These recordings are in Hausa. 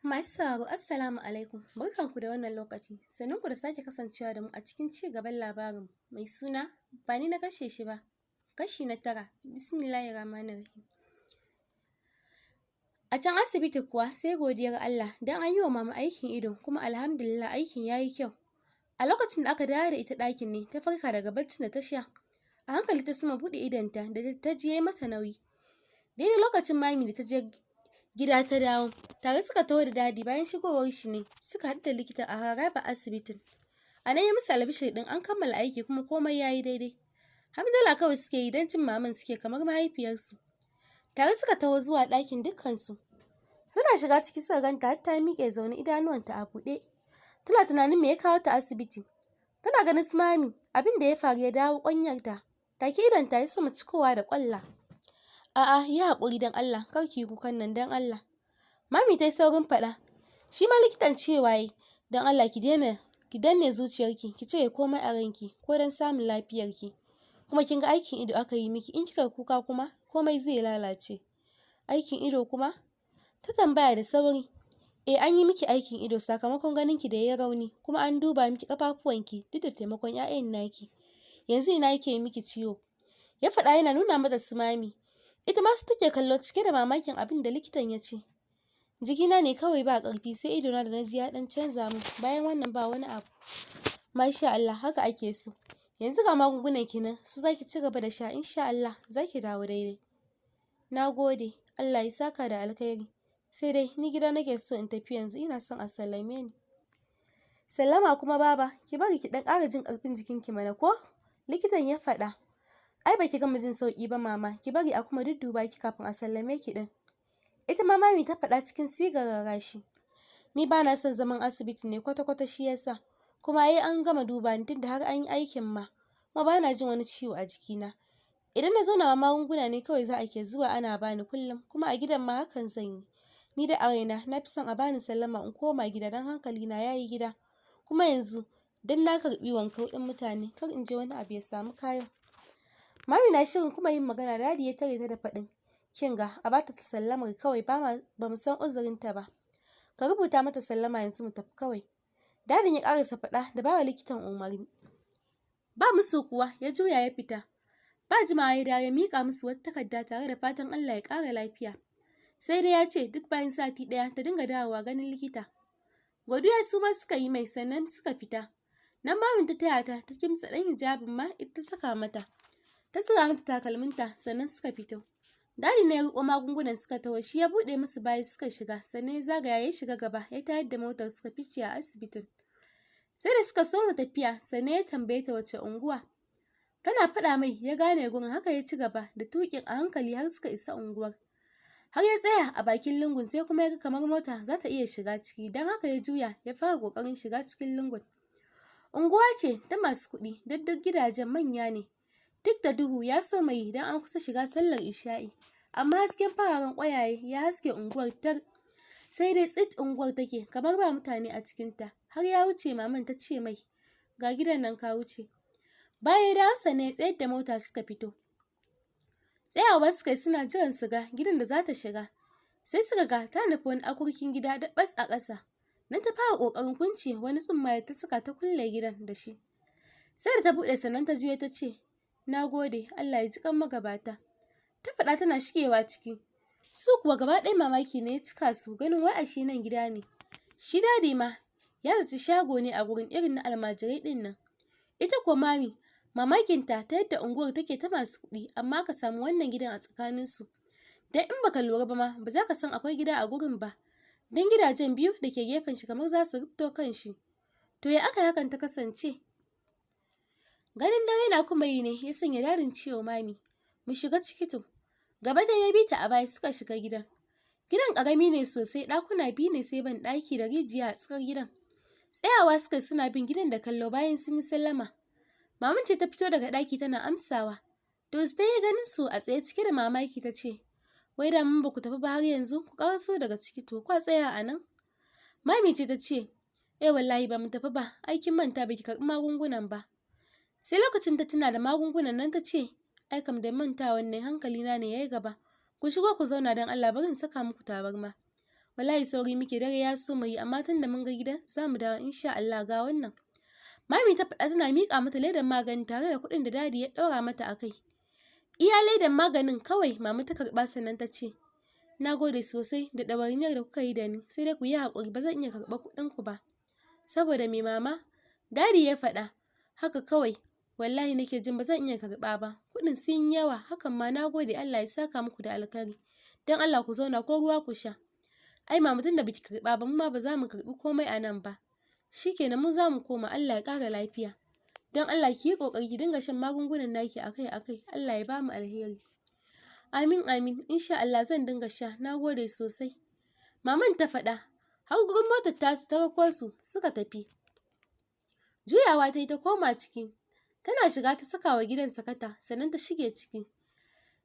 Masu sauraro, Assalamu alaikum, barkanku da wannan lokaci, sannunku da sake kasancewa da mu a cikin ci gaban labarin mai suna "Ba ni na kashe shi ba", kashi na 9. Bismillahir Rahmanir Rahim. A can asibiti kuwa sai godiyar Allah, don an yi wa mama aikin ido, kuma alhamdulillah aikin ya yi kyau. A lokacin da aka dawo da ita ɗakin ne ta farka daga baccin da ta sha. A hankali ta soma buɗe idonta da ta ji ya mata nauyi. Daidai lokacin mami da ta je gida ta dawo, tare suka taho da Daddy. Bayan shigowar shi ne suka haɗu da likita a harabar asibitin. A nan ya musu albishir ɗin an kammala aiki kuma komai ya yi daidai. Hamdala kawai suke yi, don jin maman suke kamar mahaifiyarsu. Tare suka taho zuwa ɗakin dukkansu. Suna shiga ciki suka ganta har ta miƙe zaune, idanuwanta a buɗe. Tana tunanin me ya kawo ta asibiti. Tana ganin su mami, abin da ya faru ya dawo ƙwanyarta. Take idonta ya soma cikowa da ƙwalla. "A'a, yi haƙuri don Allah, kar ki yi kukan nan, don Allah," mami ta yi saurin faɗa. Shi ma likitan cewa yi, "Don Allah ki daina, ki danne zuciyarki, ki cire komai a ranki ko don samun lafiyarki. Kuma kin ga aikin ido aka yi miki, in kika kuka kuma komai zai lalace." "Aikin ido kuma?" ta tambaya da sauri. "Eh, an yi miki aikin ido sakamakon ganin ki da ya rauni, kuma an duba miki kafafuwanki duk da taimakon 'ya'yan naki. Yanzu ina yake miki ciwo?" ya faɗa yana nuna mata su mami. Ita ma su take kallo cike da mamakin abin da likitan ya ce. "Jikina ne kawai ba ƙarfi, sai idona da na ji ya ɗan canza min. Bayan wannan ba wani abu." "Masha Allah, haka ake so. Yanzu ga magungunan ki nan, su zaki ci gaba da sha, insha Allah zaki dawo daidai." "Na gode, Allah ya saka da alkhairi. Sai dai ni gida nake so in tafi yanzu, ina son a sallame ni." "Sallama kuma, baba? Ki bari ki ɗan ƙara jin ƙarfin jikinki mana ko?" likitan ya faɗa. "Ai baki gama jin sauƙi ba mama, ki bari a kuma dudduba ki kafin a sallame ki ɗin," ita ma mami ta faɗa cikin sigar rarrashi. "Ni ba na son zaman asibiti ne kwata-kwata, shi yasa. Kuma ai an gama duba ni tunda har an yi aikin ma. Kuma ba na jin wani ciwo a jikina. Idan na zauna ma magunguna ne kawai za a ke zuwa ana bani kullum, kuma a gidan ma hakan zan yi. Ni da a raina na fi son a bani sallama in koma gida, don hankalina ya yi gida. Kuma yanzu don na karɓi wankau ɗin mutane, kar in je wani abu ya samu kayan." Mami na shirin kuma yin magana, Daddy ya tare ta da faɗin, "Kin ga, a bata ta sallamar kawai, ba mu san uzurinta ba. Ka rubuta mata sallama yanzu, mu tafi kawai." Daddyn ya ƙarasa faɗa da bawa likitan umarni. Ba musu kuwa ya juya ya fita. Ba jimawa ya dawo ya miƙa musu wata takarda tare da fatan Allah ya ƙara lafiya. Sai dai ya ce duk bayan sati 1 ta dinga dawowa ganin likita. Godiya su ma suka yi mai, sannan suka fita. Nan mamin ta taya ta ta kimtsa ɗan hijabin ma, ita ta saka mata. Ta tsira mata takalminta, sannan suka fito. Daddy ne ya riƙo magungunan suka taho, shi ya buɗe musu bayi suka shiga, sannan ya zagaya ya shiga gaba ya tayar da motar suka fice a asibitin. Sai da suka soma tafiya sannan ya tambaye ta wace unguwa. Tana faɗa mai ya gane gurin, haka ya ci gaba da tuƙin a hankali har suka isa unguwar. Har ya tsaya a bakin lungun sai kuma ya ga kamar mota za ta iya shiga ciki, don haka ya juya ya fara ƙoƙarin shiga cikin lungun. Unguwa ce ta masu kuɗi, don duk gidajen manya ne. Duk da duhu ya soma yi don an kusa shiga sallar isha'i, amma hasken fararen ƙwayaye ya haske unguwar tar. Sai dai tsit unguwar take kamar ba mutane a cikinta. Har ya wuce maman ta ce mai, "Ga gidan nan ka wuce." Bayan ya dawo sannan ya tsayar da mota suka fito. Tsayawa suka yi suna jiran su ga gidan da za ta shiga. Sai suka ga ta nufi wani akurkin gida da bas a ƙasa. Nan ta fara ƙoƙarin kunce wani tsumma da ta saka ta kulle gidan da shi. Sai da ta buɗe sannan ta juyo ta ce, "Na gode, Allah ya ji kan magabata." Ta faɗa tana shigewa ciki. Su kuwa gaba ɗaya mamaki ne ya cika su ganin wai ashe nan gida ne. Shi Daddy ma ya zaci shago ne a gurin, irin na almajirai ɗin nan. Ita kuwa mami mamakinta ta yadda unguwar take ta masu kuɗi amma aka samu wannan gidan a tsakaninsu. Dan in baka lura ba ma ba za ka san akwai gida a gurin ba. Don gidajen biyu da ke gefen shi kamar za su rufto kan shi. To ya aka hakan ta kasance? Ganin dare na kuma yi ne ya sanya Daddyn cewa mami, "Mu shiga ciki to." Gaba da ya bi ta a baya suka shiga gidan. Gidan ƙarami ne sosai, ɗakuna biyu ne sai ban ɗaki da rijiya a tsakar gidan. Tsayawa suka suna bin gidan da kallo bayan sun yi sallama. Maman ce ta fito daga ɗaki tana amsawa. To ta yi ganin su a tsaye cike da mamaki ta ce, "Wai da mun ba ku tafi ba har yanzu, ku ƙaraso daga ciki to, kwa tsaya a nan." Mami ce ta ce, "Eh wallahi ba mu tafi ba, ai kin manta baki karɓi magungunan ba." Sai lokacin ta tuna da magungunan nan ta ce, "Ai kam da mantawan ne, hankalina ne yayi gaba. Ku shigo ku zauna don Allah, bari in saka muku tabarma." Wallahi sauri muke, dare ya so mu yi, amma tunda mun ga gidan za mu dawo insha Allah. Ga wannan, Mami ta faɗa tana miƙa mata ledan maganin tare da kuɗin da Daddy ya ɗaura mata a kai. Iya ledan maganin kawai mama ta karɓa, sannan ta ce, "Na gode sosai da ɗawainiyar da kuka yi da ni, sai dai ku yi haƙuri, ba zan iya karɓar kuɗin ku ba." "Saboda me, mama?" Daddy ya faɗa. "Haka kawai wallahi nake jin ba zan iya karɓa ba, kuɗin sun yi yawa. Hakan ma na gode, Allah ya saka muku da alkhairi. Don Allah ku zauna, ko ruwa ku sha." "Ai mama, tunda baki karɓa ba, mu ma ba za mu karɓi komai a nan ba. Shikenan, mu za mu koma. Allah ya ƙara lafiya. Don Allah ki yi ƙoƙari ki dinga shan magungunan naki akai akai. Allah ya bamu alheri." "Amin, amin, insha Allah zan dinga sha. Na gode sosai," maman ta faɗa. Har gurin motar tasu ta rako su suka tafi. Juyawa ta yi ta koma ciki. Tana shiga ta saka wa gidan sakata, sannan ta shige ciki.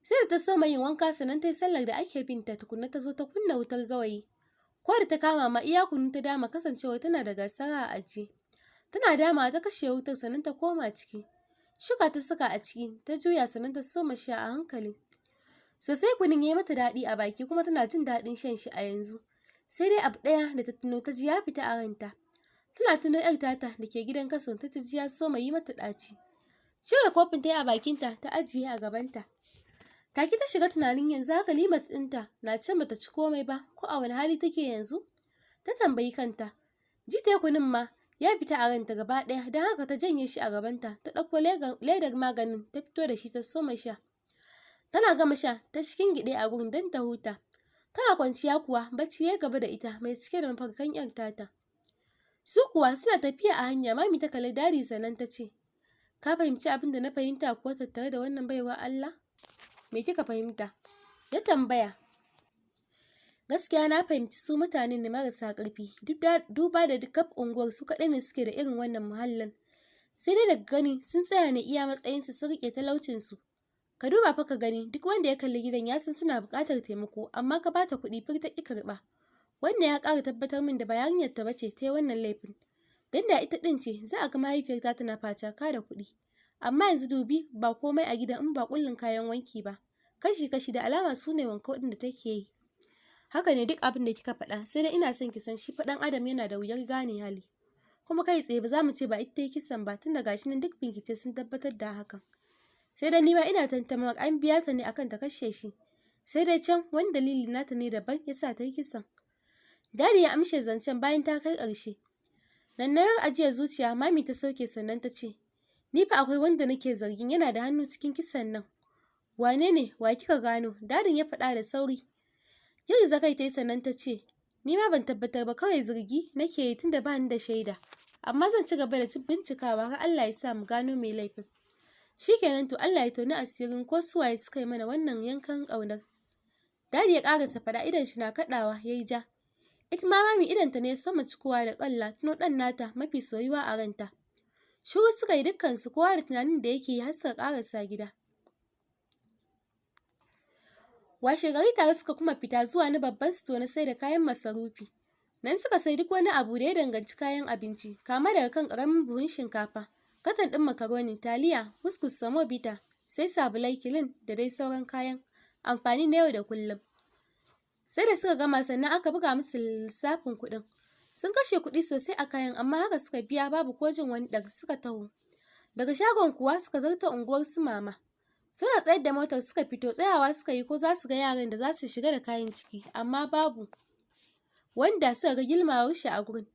Sai da ta soma yin wanka, sannan ta yi sallar da ake binta tukunna, ta zo ta kunna wutar gawayi. Ko da ta kama ma, iya kunu ta dama, kasancewar tana da gasara a ajiye. Tana dama ta kashe wutar, sannan ta koma ciki. Shuga ta saka a ciki, ta juya, sannan ta soma sha a hankali. Sosai kunun ya yi mata daɗi a baki, kuma tana jin daɗin shan shi a yanzu. Sai dai abu ɗaya da ta tuno, ta ji ya fita a ranta. Tana tuno yar tata da ke gidan kaso, ta ji ya soma yi mata ɗaci. Cire kofin ta yi a bakinta, ta ajiye a gabanta. Take ta shiga tunanin yanzu haka Limat ɗinta na can bata ci komai ba, ko a wani hali take yanzu? Ta tambayi kanta. Ji ta kunun ma ya fita a ranta gaba ɗaya, don haka ta janye shi a gabanta, ta ɗauko ledar maganin, ta fito da shi, ta soma sha. Tana gama sha ta cikin gide a gurin don ta huta. Tana kwanciya kuwa bacci ya gaba da ita mai cike da mafarkan yar tata. Su kuwa suna tafiya a hanya, Mami ta kalli Daddy, sannan ta ce, "Ka fahimci abin da na fahimta kuwa tattare da wannan baiwa Allah?" "Me kika fahimta?" ya tambaya. "Gaskiya na fahimci su mutane ne marasa ƙarfi, duba da duk unguwar su kaɗai ne suke da irin wannan muhallin. Sai dai daga gani sun tsaya ne iya matsayinsu, sun riƙe talaucinsu. Ka duba fa ka gani, duk wanda ya kalli gidan ya san suna buƙatar taimako, amma ka bata kuɗi fir ta ƙi karɓa. Wannan ya ƙara tabbatar min da ba yarinyar ta bace ta yi wannan laifin. Dan da ita ɗin ce, za a ga mahaifiyarta tana facaka da kuɗi. Amma yanzu dubi, ba komai a gidan in ba ƙullin kayan wanki ba. Kashi kashi, da alama su ne wankau ɗin da take yi." "Haka ne duk abin da kika faɗa, sai dai ina son ki san shi fa ɗan adam yana da wuyar gane hali. Kuma kai tsaye ba za mu ce ba ita ta yi kisan ba, tunda gashi nan duk bincike sun tabbatar da hakan. Sai dai nima ina tantamar an biya ta ne akan ta kashe shi. Sai dai can wani dalili nata ne daban ya sa ta yi kisan." Daddy ya amshe zancen bayan ta kai ƙarshe. Nannayar ajiyar zuciya Mami ta sauke, sannan ta ce, "Ni fa akwai wanda nake zargin yana da hannu cikin kisan nan." "Wane ne? Wa kika gano?" Daddyn ya faɗa da sauri. Girgiza kai ta yi, sannan ta ce, "Ni ma ban tabbatar ba, kawai zargi nake yi tunda ba ni da shaida. Amma zan ci gaba da bincikawa har Allah ya sa mu gano mai laifin." "Shikenan to, Allah ya toni asirin ko su waye suka yi mana wannan yankan ƙaunar." Daddy ya ƙarasa faɗa idon shi na kaɗawa ya yi ja. Ita ma Mami idonta ne ya soma cikowa da ƙwalla, tuno ɗan nata mafi soyuwa a ranta. Shiru suka yi dukkansu, kowa da tunanin da yake yi, har suka ƙarasa gida. Washe gari tare suka kuma fita zuwa na babban sito na sai da kayan masarufi. Nan suka sai duk wani abu da ya danganci kayan abinci, kama daga kan ƙaramin buhun shinkafa, katan ɗin makaroni, taliya, kuskus, samobita, sai sabulai, kilin da dai sauran kayan amfani na yau da kullum. Sai da suka gama sannan aka buga musu lissafin kuɗin. Sun kashe kuɗi sosai a kayan, amma haka suka biya babu ko jin wani ɗar suka taho. Daga shagon kuwa suka zarta unguwar su mama. Suna tsayar da motar suka fito, tsayawa suka yi ko za su ga yaran da za su shiga da kayan ciki, amma babu wanda suka ga gilmawar shi a gurin.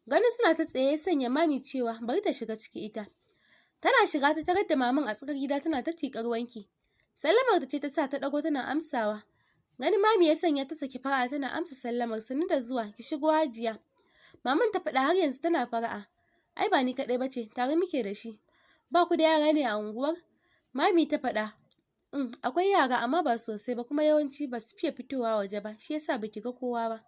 Ganin suna ta tsaye ya sanya Mami cewa bari ta shiga ciki ita. Tana shiga ta tarar da maman a tsakar gida tana ta tiƙar wanki. Sallamar ta ce ta sa ta ɗago tana amsawa. Ganin Mami ya sanya ta saki fara'a tana amsa sallamar. "Sannu da zuwa, ki shigo hajiya." Maman ta faɗa har yanzu tana fara'a. "Ai ba ni kaɗai bace, tare muke da shi." "Ba ku da yara ne a unguwar?" Mami ta faɗa. Akwai yara amma ba sosai ba, kuma yawanci ba su fiye fitowa waje ba, shi yasa baki ga kowa ba."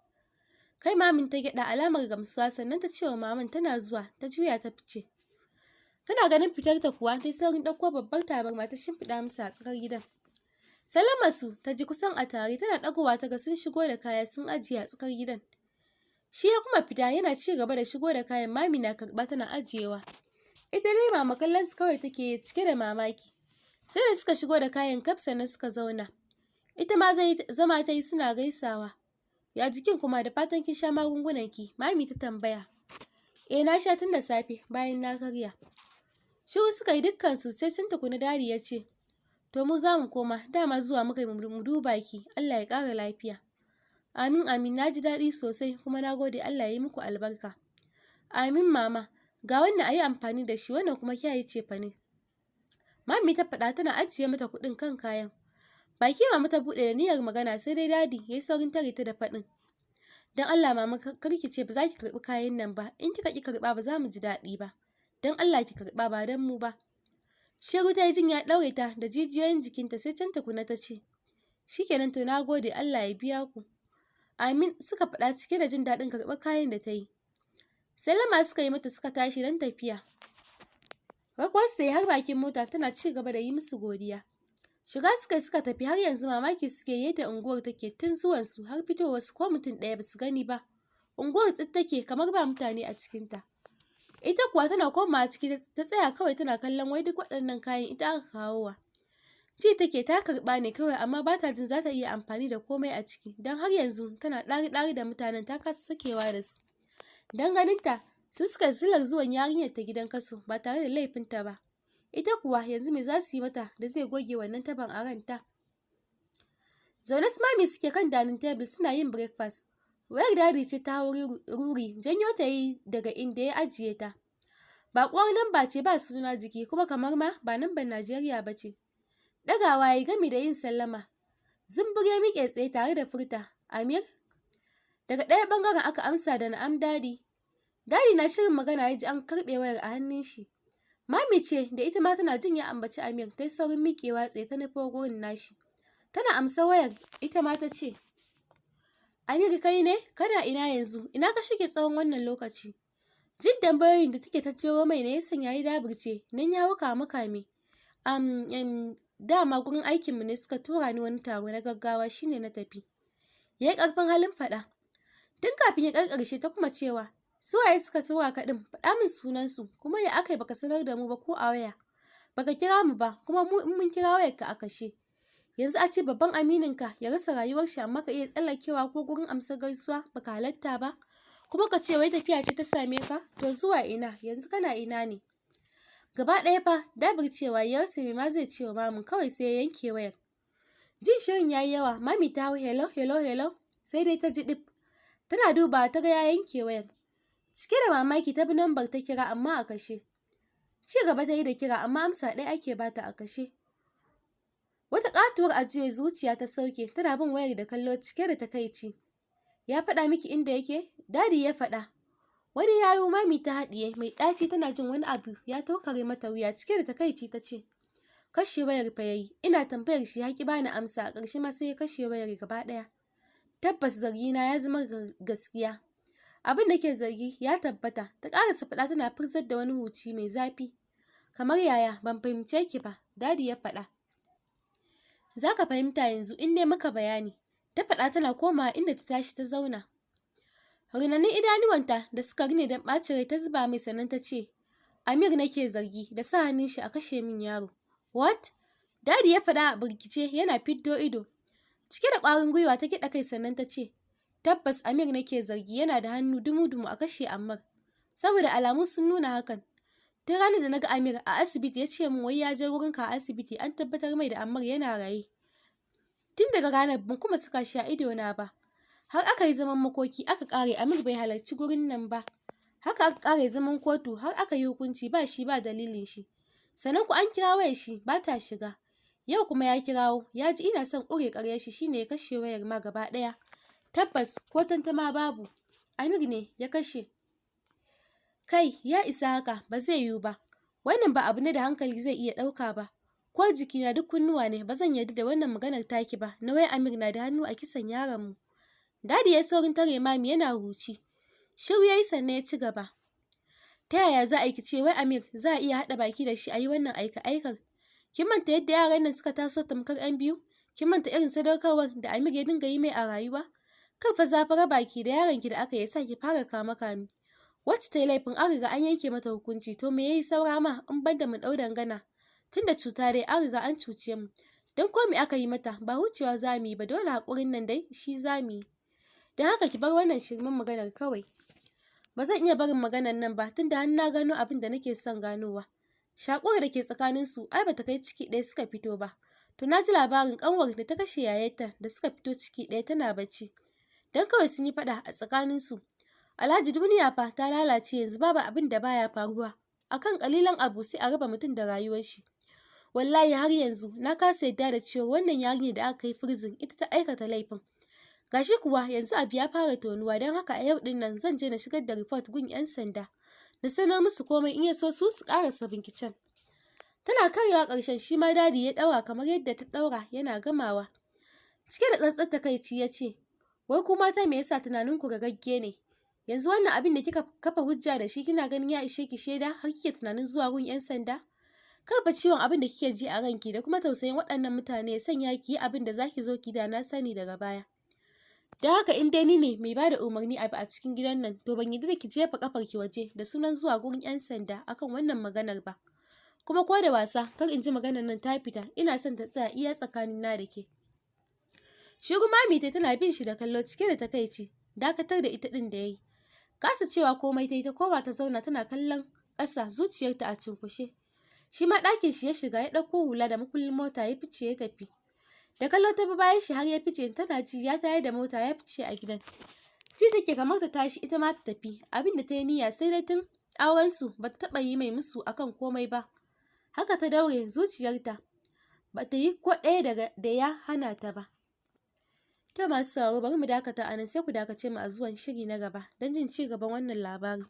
Kai mamin ta gyaɗa alamar gamsuwa, sannan ta ce wa maman tana zuwa, ta juya ta fice. Tana ganin fitar ta kuwa ta yi saurin ɗauko babbar tabarma ta shimfiɗa musu a tsakar gidan. Sallamar su ta ji kusan a tare, tana ɗagowa ta ga sun shigo da kaya sun ajiye a tsakar gidan. Shi ya kuma fita yana ci gaba da shigo da kayan, Mami na karɓa tana ajiyewa. Ita dai mama kallon su kawai take cike da mamaki. Sai da suka shigo da kayan kaf sannan suka zauna. Ita ma zama ta yi suna gaisawa. Ya jikin kuma, da fatan kin sha magungunan ki? Mami ta tambaya. Eh, na sha tun da safe bayan na karya. Shiru suka yi dukkansu, sai can tukuna Daddy ya ce, to mu za mu koma, dama zuwa muka yi mu duba ki, Allah ya ƙara lafiya. Amin amin, na ji daɗi sosai kuma na gode, Allah ya yi muku albarka. Amin mama, ga wannan a yi amfani da shi, wannan kuma kiyaye cefane. Mami ta faɗa tana ajiye mata kuɗin kan kayan. Baki mama ta buɗe da niyyar magana, sai dai Daddy ya yi saurin tare ta da faɗin, don Allah mama, kar ki ce ba za ki karɓi kayan nan ba, in kika ki karɓa ba za mu ji daɗi ba. Don Allah ki karɓa, ba don mu ba. Shiru ta yi jin ya ɗaure ta da jijiyoyin jikinta, sai can tukuna ta ce, shikenan, to na gode, Allah ya biya ku. Amin, suka faɗa cike da jin daɗin karɓar kayan da ta yi. Sallama suka yi mata suka tashi don tafiya. Rakos ta yi har bakin mota tana ci gaba da yi musu godiya. Shiga suka yi suka tafi, har yanzu mamaki suke yadda unguwar take, tun zuwansu har fitowarsu ko mutum ɗaya basu gani ba. Unguwar tsit take kamar ba mutane a cikinta. Ita kuwa tana komawa ciki ta tsaya kawai tana kallon wai duk waɗannan kayan ita aka kawo wa. Ji take ta karɓa ne kawai, amma ba ta jin za ta iya amfani da komai a ciki, don har yanzu tana ɗari-ɗari da mutanen, ta kasa sakewa da su. Don ganinta su suka silar zuwan yarinyar ta gidan kaso ba tare da laifinta ba. Ita kuwa yanzu me za su yi mata da zai goge wannan taban a ranta? Zaune su Mami suke kan dining table suna yin breakfast. Wayar Daddy ce ta hau ruri, janyo ta yi daga inda ya ajiye ta. Baƙuwar namba ce ba suna jiki, kuma kamar ma ba namban Najeriya ba ce. Ɗagawa ya yi gami da yin sallama. Zumbur ya miƙe tsaye tare da furta, "Amir?" Daga ɗaya ɓangaren aka amsa da, "Na'am Daddy." Daddy na shirin magana ya ji an karɓe wayar a hannun shi. Mami ce da ita ma tana jin ya ambaci Amir ta yi saurin miƙewa tsaye ta nufo gurin nashi. Tana amsa wayar, ita ma ta ce, "Amir, kai ne? Kana ina yanzu? Ina ka shige tsawon wannan lokaci?" Jin tambayoyin da take ta jero mai ne ya sanya ya dabirce, nan ya hau kame kame. Um, dama gurin aikinmu ne suka tura ni wani taro na gaggawa, shine na tafi. Ya yi ƙarfin halin faɗa. Tun kafin ya ƙarƙarshe ta kuma cewa, "Su waye suka tura ka ɗin? Faɗa min sunansu, kuma ya aka yi baka sanar da mu ba ko a waya? Baka kira mu ba, kuma mu in mun kira wayarka a kashe. Yanzu a ce babban amininka ya rasa rayuwar shi, amma ka iya tsallakewa ko gurin amsar gaisuwa baka halatta ba. Kuma ka ce wai tafiya ce ta same ka, to zuwa ina? Yanzu kana ina ne?" Gaba ɗaya fa dabircewa ya rasa me ma zai ce wa mamin, kawai sai ya yanke wayar. Jin shirin yayi yawa, Mami ta hau "Hello, hello, hello", sai dai ta ji ɗif. Tana dubawa ta ga ya yanke wayar. Cike da mamaki ta bi lambar ta kira, amma a kashe. Ci gaba ta yi da kira, amma amsa ɗaya ake bata, a kashe. Wata ƙatuwar ajiyar zuciya ta sauke tana bin wayar da kallo cike da takaici. "Ya faɗa miki inda yake?" Daddy ya faɗa. Wani yayo Mami ta haɗiye mai ɗaci, tana jin wani abu ya tokare mata wuya. Cike da takaici ta ce, "Kashe wayar fa yayi, ina tambayar shi ya ki bani amsa, a ƙarshe ma sai ya kashe wayar gaba ɗaya. Tabbas zargina ya zama gaskiya. Abin da ke zargi ya tabbata." Ta ƙarasa faɗa tana furzar da wani huci mai zafi. "Kamar yaya? Ban fahimce ki ba," Daddy ya faɗa. "Za ka fahimta yanzu in ne maka bayani," ta faɗa tana komawa inda ta tashi ta zauna. Rinannun idanuwanta da suka rine don ɓacin rai ta zuba mai, sannan ta ce, "Amir nake zargi da sa hannun shi a kashe min yaro." "What?" Daddy ya faɗa a birkice yana fiddo ido. Cike da ƙwarin gwiwa ta gyaɗa kai, sannan ta ce, "Tabbas Amir nake zargi, yana da hannu dumu-dumu a kashe Ammar. Saboda alamu sun nuna hakan. Tun ranar da na ga Amir a asibiti ya ce min wai ya je wurinka a asibiti an tabbatar mai da Ammar yana raye. Tun daga ranar ban kuma saka shi a idona ba. Har aka yi zaman makoki aka ƙare, Amir bai halarci gurin nan ba. Haka aka ƙare zaman kotu har aka yi hukunci, ba shi ba dalilin shi. Sannan ku an kira wayar shi ba ta shiga. Yau kuma ya kirawo, ya ji ina son ƙure ƙaryar shi, shine ya kashe wayar ma gaba ɗaya. Tabbas ko tantama babu Amir ne ya kashe." "Kai, ya isa haka, ba zai yiwu ba. Wannan ba abu ne da hankali zai iya ɗauka ba. Ko jikina duk kunnuwa ne, ba zan yarda da wannan maganar taki ba na wai Amir na da hannu a kisan yaron mu." Daddy ya saurin tare Mami yana huci. Shiru yayi sannan ya ci gaba. "Ta yaya za a yi ki ce wai Amir za a iya haɗa baki da shi a yi wannan aika-aikar? Kin manta yadda yaran nan suka taso tamkar 'yan biyu? Kin manta irin sadaukarwar da Amir ya dinga yi mai a rayuwa? Kar fa zafara baki da yaron ki da aka yi sa ki fara kame kame. Wacce ta yi laifin an riga an yanke mata hukunci, to me yayi saura ma in banda mu ɗau dangana? Tunda cuta dai an riga an cuce mu. Don ko me aka yi mata ba hucewa za mu yi ba, dole haƙurin nan dai shi za mu yi." Don haka ki bar wannan shirmen maganar kawai. Ba zan iya barin maganar nan ba tunda har na gano abin da nake son ganowa. Shakuwar da ke tsakaninsu ai bata kai ciki ɗaya suka fito ba. To na ji labarin ƙanwar da ta kashe yayarta da suka fito ciki ɗaya tana bacci. Don kawai sun yi faɗa a tsakaninsu. Alhaji, duniya fa ta lalace yanzu, babu abin da baya faruwa. Akan ƙalilan abu sai a raba mutum da rayuwar shi. Wallahi har yanzu na kasa yadda da cewa wannan yarinyar da aka kai prison ita ta aikata laifin. Gashi kuwa yanzu abu ya fara tonuwa. Don haka a yau din nan zan je na shigar da report gun 'yan sanda, na sanar musu komai, in ya so su su karasa binciken. Tana karyawa ƙarshen, shi ma Daddy ya ɗaura kamar yadda ta ɗaura. Yana gamawa, cike da tsantsar takaici ya ce, "Wai ku mata, me yasa tunanin ku ragagge ne? Yanzu wannan abin da kika kafa hujja da shi, kina ganin ya ishe ki shaida har kike tunanin zuwa gun 'yan sanda? Kar fa ciwon abin da kike ji a ranki da kuma tausayin waɗannan mutane ya sanya ki yi abin da zaki zo ki da na sani daga baya. Don haka in dai ni ne mai bada umarni abu a cikin gidan nan, to ban yarda da ki jefa kafar ki waje da sunan zuwa gurin 'yan sanda akan wannan maganar ba. Kuma ko da wasa kar in ji maganar nan ta fita. Ina son ta tsaya iya tsakanin na da ke." Shiru Mami tai tana bin shi da kallo cike da takaici dakatar da ita din da yayi. Kasa cewa komai tai, ta koma ta zauna tana kallon ƙasa, zuciyarta a cunkushe. Shi ma ɗakin shi ya shiga, ya ɗauko hula da makullin mota, ya fice ya tafi. Da kallo ta bi bayan shi har ya fice. Tana ji ya tayar da mota ya fice a gidan, ji take kamar ta tashi ita ma ta tafi, abin da ta yi niyya. Sai dai tun auren su ba ta taɓa yi mai musu akan komai ba. Haka ta daure zuciyarta, ba ta yi ko ɗaya daga da ya hana ta ba. To masu sauraro, bari mu dakata a nan, sai ku dakace mu a zuwan shiri na gaba don jin ci gaban wannan labarin.